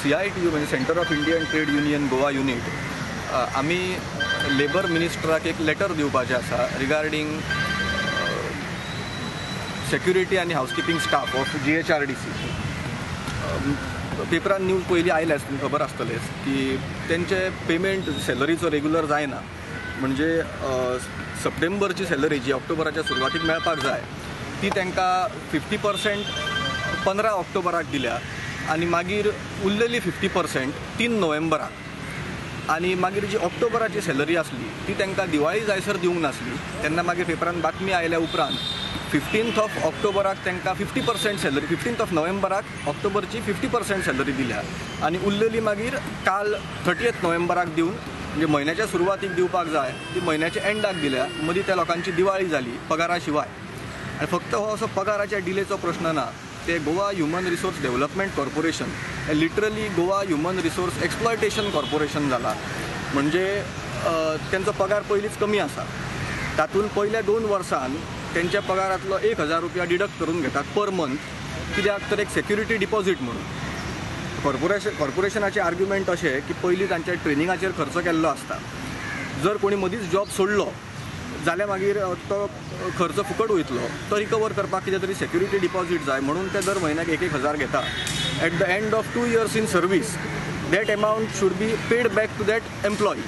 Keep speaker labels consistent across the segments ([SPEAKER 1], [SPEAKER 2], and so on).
[SPEAKER 1] CITU म्हणजे Centre of Indian Trade Union Goa unit आमी labour मिनिस्टराक एक लेटर दिवपाचें आसा रिगार्डींग सेक्युरिटी आनी housekeeping staff of GHRDC. पेपरान न्यूज पयलीं आयल्याच, तुमकां खबर आसतलेंच की तेंचे पेमेंट सॅलरीचो रेगुलर जायना. म्हणजे सप्टेंबरची सॅलरी जी ऑक्टोबराच्या सुरवातीक मेळपाक जाय ती तांकां 50% 15 ऑक्टोबराक दिल्या आनी मागीर उरलेली 50% 3 नोव्हेंबराक, आनी मागीर जी ऑक्टोबराची सॅलरी आसली ती तांकां दिवाळी जायसर दिवंक नासली. तेन्ना मागीर पेपरान बातमी आयल्या उपरांत 15th of ऑक्टोबराक तांकां 50% सॅलरी, 15th of नोव्हेंबराक ऑक्टोबरची 50% सॅलरी दिल्या आनी उरलेली मागीर काल 30th नोव्हेंबराक दिवन, म्हणजे म्हयन्याच्या सुरवातीक दिवपाक जाय ती म्हयन्याच्या एंडाक दिल्या. मदीं त्या लोकांची दिवाळी जाली पगारा शिवाय. आनी फक्त हो असो पगाराच्या डिलेचो प्रश्न ना, ते Goa human resource development corporation हे literally Goa human resource exploitation corporation जाला. म्हणजे तेंचो पगार पयलींच कमी आसा, तातूंत पयल्या 2 वर्सान तेंच्या पगारांतलो 1000 रुपया डिडक्ट करून घेतात पर मंथ, कित्याक तर एक सेक्युरिटी डिपॉझीट म्हणून. कॉर्पोरेशनाचे आर्ग्युमेंट अशें की पयलीं तांच्या ट्रेनिंगाचेर खर्च केल्लो आसता, जर कोणी मदींच जॉब सोडलो जाल्यार मागीर तो खर्च फुकट वयतलो, तो रिकवर करपाक कितें तरी सेक्युरिटी डिपॉझीट जाय म्हणून ते दर म्हयन्याक 1-1 हजार घेता. At the end of 2 years in service that amount should be paid back to that employee.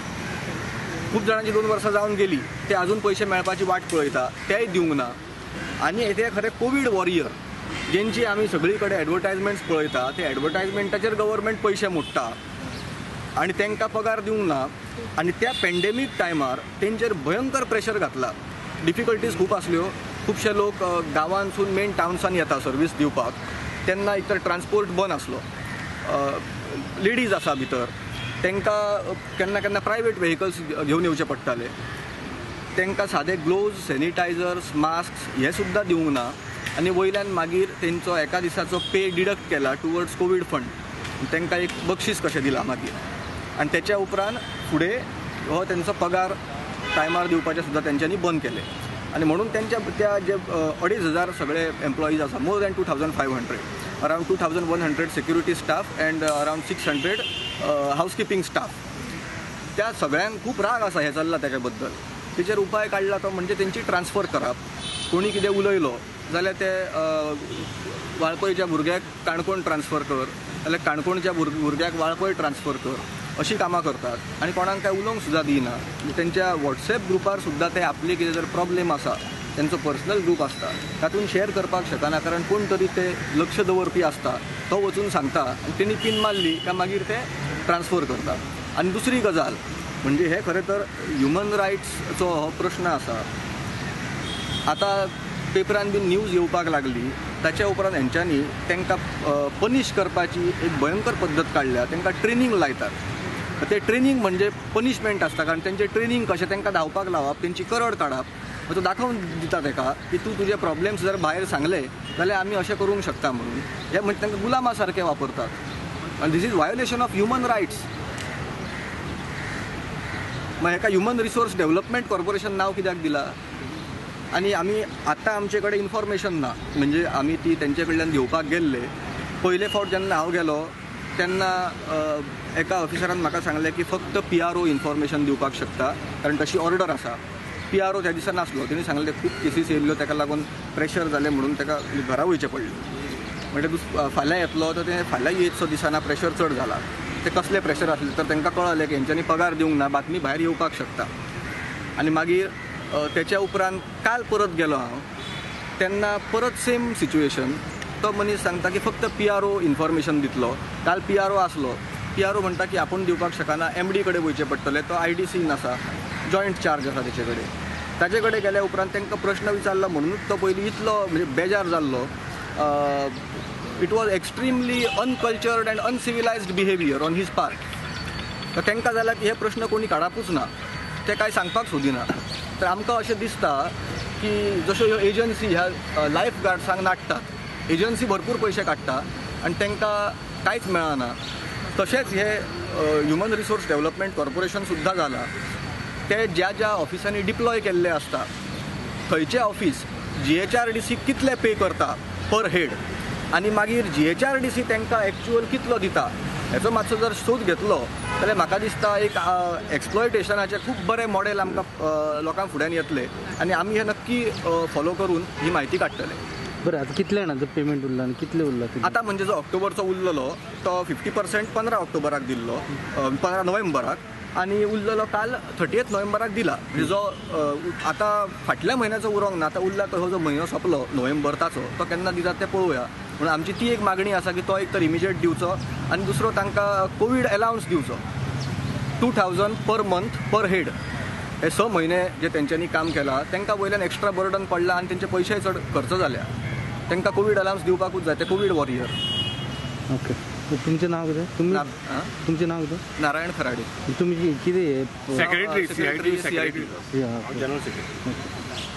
[SPEAKER 1] खूब जाणांची 2 वर्सां जावन गेली, ते अजून पयशे मेळपाची वाट पळयता, तेय दिवंक ना. आनी ते खरें कोवीड वॉरियर जेंची आमी सगळी कडेन एडवर्टायजमेंट्स पळयता, ते एडवर्टायजमेंटाचेर गव्हर्मेंट पयशे मोडटा आनी तांकां पगार दिवंक ना. आनी त्या पेंडेमीक टायमार तेंचेर भयंकर प्रेशर घातला, डिफिकल्टीज खूब आसल्यो. खुबशे लोक गांवांतसून मेन टावन्सान येता सर्वीस दिवपाक, तेन्ना एक तर ट्रान्सपोर्ट बंद आसलो, लेडीज आसा भितर, तांकां केन्ना केन्ना प्रायवेट व्हेकल्स घेवन येवचे पडटाले. तांकां सादे ग्लोव्ज, सॅनिटायझर्स, मास्क हे सुद्दां दिवंक ना. आनी वयल्यान मागीर तेंचो एका दिसाचो पे डिडक्ट केला टुवर्ड्स कोवीड फंड, तांकां एक बक्षीस कशें दिलां मागीर. आनी तेच्या उपरांत फुडें हो तेंचो पगार टायमार दिवपाचें सुद्दां तेंच्यांनी बंद केलें. आनी म्हणून तेंच्या त्या जे 2500 सगळे एम्प्लॉईज आसा, more than 2500, around 2100 security staff and around 600 housekeeping staff, त्या सगळ्यांक खूब राग आसा हें चल्लां तेच्या बद्दल. तेचेर उपाय काडला तो म्हणजे तेंची ट्रान्सफर करप. कोणी कितें उलयलो जाल्यार ते वाळपयच्या भुरग्याक काणकोण ट्रान्सफर कर, जाल्यार काणकोणच्या भुरग्याक वाळपय ट्रान्सफर कर, अशीं कामां करतात. आनी कोणाक काय उलोवंक सुद्दां दिना. तेंच्या वॉट्सएप ग्रुपार सुद्दां ते आपले कितें जर प्रॉब्लेम आसा, तेंचो पर्सनल ग्रूप आसता, तातूंत शेअर करपाक शकना, कारण कोण तरी ते लक्ष दवरपी आसता, तो वचून सांगता आनी तेणी पीन मारली काय मागीर ते ट्रान्सफर करता. आनी दुसरी गजाल म्हणजे हे खरें तर ह्युमन रायट्सचो हो प्रश्न आसा. आतां पेपरान बी न्यूज येवपाक लागली ताच्या उपरांत हेंच्यांनी तांकां पनीश करपाची एक भयंकर पद्दत काडल्या. तांकां ट्रेनींग लायतात, ते ट्रेनींग म्हणजे पनिशमेंट आसता, कारण तेंचें ट्रेनींग कशें, तांकां धांवपाक लावप, तेंची करड काडप, तो दाखोवन दिता ताका की तूं तुजे प्रॉब्लेम्स जर भायर सांगले जाल्यार आमी अशें करूंक शकता म्हणून. हे म्हणजे तांकां गुलामा सारके वापरतात आनी this is violation of human rights. मागीर हेका ह्युमन रिसोर्स डेव्हलपमेंट कॉर्पोरेशन नांव कित्याक दिलां? आनी आमी आतां आमचे कडेन इन्फॉर्मेशन ना, म्हणजे आमी ती तेंचे कडल्यान घेवपाक गेल्ले. पयले फावट जेन्ना हांव गेलो तेन्ना एका ऑफिसरान म्हाका सांगलें की फक्त PRO information दिवपाक शकता, कारण तशी ऑर्डर आसा. PRO त्या दिसा नासलो. तेणी सांगलें खूब केसीस येयल्ल्यो, ताका लागून प्रेशर जालें म्हणून ताका घरा वयचें पडलें. म्हणटा फाल्यां येतलो, तर तें फाल्यां येतसो दिसना, प्रेशर चड जाला. ते कसलें प्रेशर आसलें तर तांकां कळलें की हेंच्यांनी पगार दिवंक ना, बातमी भायर येवपाक शकता. आनी मागीर तेच्या उपरांत काल परत गेलो हांव, तेन्ना परत सेम सिच्युएशन. तो मनीस सांगता की फक्त PRO information दितलो. काल PRO आसलो, PRO म्हणटा की आपूण दिवपाक शकना, MD कडेन वयचें पडटलें, तो IDC आसा, जॉयंट चार्ज आसा तेचे कडेन. ताचे कडेन गेल्या उपरांत तांकां प्रश्न विचारलो म्हणूनच तो पयलीं इतलो म्हणजे बेजार जाल्लो. It was extremely uncultured and uncivilised behaviour on his part. तर तांकां जाल्यार की हे प्रश्न कोणी काडपूच ना, ते कांय सांगपाक सोदिना. तर आमकां अशें दिसता की जश्यो ह्यो एजन्सी ह्या लायफ गार्ड्सांक नाडटात, एजन्सी भरपूर पयशे काडटा आनी तांकां कांयच मेळना, तशेंच हे ह्युमन रिसोर्स डेव्हलपमेंट कॉर्पोरेशन सुद्दां जालां. ते ज्या ज्या ऑफिसांनी डिप्लॉय केल्ले आसता, थंयचे ऑफिस GHRDC कितले पे करता पर हेड आनी मागीर GHRDC तांकां एक्चुअल कितलो दिता हेचो मातसो जर सोद घेतलो जाल्यार म्हाका दिसता एक एक्सप्लॉयटेशनाचें खूब बरें मॉडेल आमकां लोकांक फुड्यान येतलें आनी आमी हें नक्की फॉलो करून ही म्हायती काडटले.
[SPEAKER 2] बरें, आतां कितले जाणांचो पेमेंट उरला आनी कितले उरला?
[SPEAKER 1] आतां म्हणजे जो ऑक्टोबरचो उरलेलो तो 50% 15 ऑक्टोबराक दिल्लो, 15 नोव्हेंबराक, आनी उरलेलो काल 30 नोव्हेंबराक दिला. म्हणजे जो आतां फाटल्या म्हयन्याचो उरोंक ना, आतां उरला तो जो म्हयनो सोंपलो नोव्हेंबर ताचो तो केन्ना दितात तें पळोवया. म्हणून आमची ती एक मागणी आसा की तो एक तर इमिजिएट दिवचो आनी दुसरो तांकां कोवीड अलावन्स दिवचो 2000 पर मंथ पर हेड. हे 6 म्हयने जे तेंच्यांनी काम केलां तांकां वयल्यान एक्स्ट्रा बर्डन पडला आनी तेंचे पयशेय चड खर्च जाल्या, तांकां कोवीड अलावन्स दिवपाकूच जाय, ते कोवीड वॉरियर.
[SPEAKER 2] ओके, तुमचें नांव कितें? तुमचें नांव कितें?
[SPEAKER 1] नारायण खराडे.
[SPEAKER 2] तुमी कितें?
[SPEAKER 3] Secretary, CIT, general secretary.